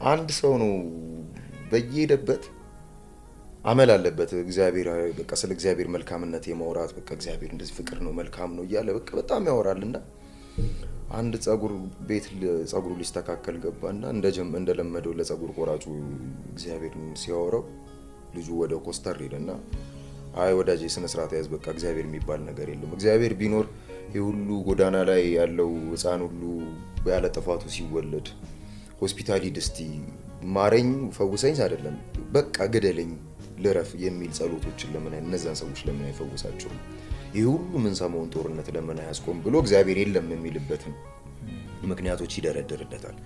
አንድ ሰው ነው በየሄደበት አመል አለበት። እግዚአብሔር በቃ ስለ እግዚአብሔር መልካምነት የማውራት፣ በቃ እግዚአብሔር እንደዚህ ፍቅር ነው፣ መልካም ነው እያለ በቃ በጣም ያወራልና አንድ ጸጉር ቤት ጸጉሩ ሊስተካከል ገባና እንደለመደው ለጸጉር ቆራጩ እግዚአብሔርን ሲያወራው ልጁ ወደ ኮስተር ሄደና "አይ ወዳጄ፣ ስነ ስርዓት ያዝ፣ በቃ እግዚአብሔር የሚባል ነገር የለም። እግዚአብሔር ቢኖር ይህ ሁሉ ጎዳና ላይ ያለው ህፃን ሁሉ ያለ ጥፋቱ ሲወለድ ሆስፒታል ሂድ እስቲ፣ ማረኝ ፈውሰኝ አይደለም፣ በቃ ግደለኝ ልረፍ የሚል ጸሎቶችን ለምን እነዛን ሰዎች ለምን አይፈውሳቸውም? ይህ ሁሉ የምንሰማውን ጦርነት ለምን አያስቆም?" ብሎ እግዚአብሔር የለም የሚልበትን ምክንያቶች ይደረድርለታል።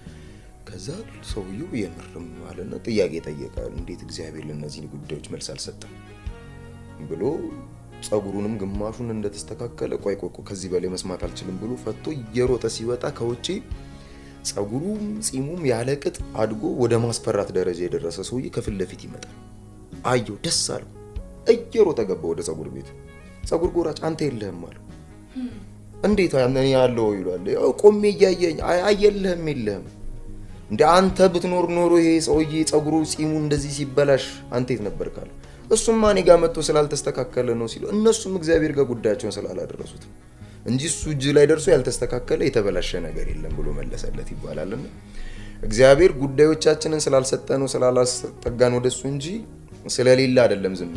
ከዛ ሰውየው የምርም አለና ጥያቄ ጠየቀ። እንዴት እግዚአብሔር ለእነዚህ ጉዳዮች መልስ አልሰጠም ብሎ ጸጉሩንም ግማሹን እንደተስተካከለ "ቆይ ቆይ ቆይ፣ ከዚህ በላይ መስማት አልችልም" ብሎ ፈቶ እየሮጠ ሲወጣ ከውጪ ጸጉሩም ጺሙም ያለ ቅጥ አድጎ ወደ ማስፈራት ደረጃ የደረሰ ሰውዬ ከፊት ለፊት ይመጣል። አየው፣ ደስ አለው። እየሮጠ ገባ ወደ ጸጉር ቤቱ። ጸጉር ቆራጭ "አንተ የለህም" አለው። "እንዴት እኔ ያለው?" ይሏል። "ያው ቆሜ እያየኝ።" "አይ የለህም፣ የለህም። እንደ አንተ ብትኖር ኖሮ ይሄ ሰውዬ ጸጉሩ ጺሙ እንደዚህ ሲበላሽ አንተ የት ነበርክ?" አለው። "እሱማ እኔ ጋር መጥቶ ስላልተስተካከለ ነው" ሲሉ፣ "እነሱም እግዚአብሔር ጋር ጉዳያቸውን ስላላደረሱት እንጂ እሱ እጅ ላይ ደርሶ ያልተስተካከለ የተበላሸ ነገር የለም" ብሎ መለሰለት ይባላልና እግዚአብሔር ጉዳዮቻችንን ስላልሰጠነው፣ ስላላስጠጋን ወደሱ እንጂ ስለሌለ አይደለም ዝም